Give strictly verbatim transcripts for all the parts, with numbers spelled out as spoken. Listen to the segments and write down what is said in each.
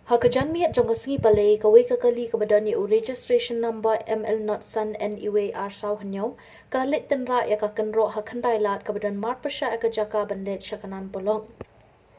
Ha ka janmiet jong ka sngi Palei, kawei ka kali kaba don ïa u registration number M L not san N E W R saw hynñiew, ka la leit tynrah ïa ka kynroh ha Khyndailad kaba don marpyrshah ïa ka jaka ban leit sha Knan Polok.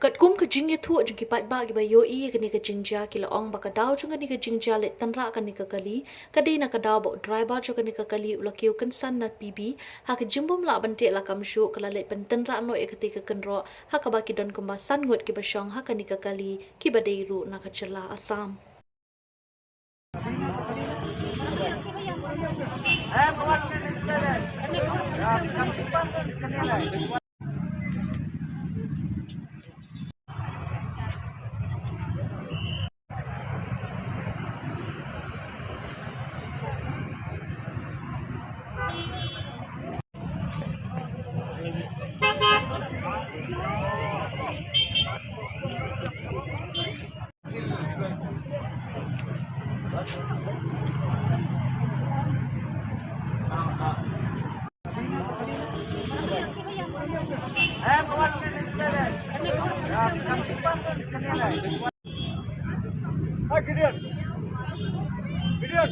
Katkum ka jingïathuh jong ki paidbah kiba ïohi ïa kane ka jingjia, ki la ong ba ka daw jong kane ka jingjia leit tynrah kane ka kali ka dei na ka daw ba u driver jong kane ka kali u la kiew kynsan na P B, ha ka jingbym lah ban teh lakam shuh ka la leit pyntynrah noh ïa katei ka kynroh, ha kaba ki don kumba san ngut kiba shong ha kane ka kali kiba dei ruh na ka jylla Assam. Hi, Gideon. Gideon.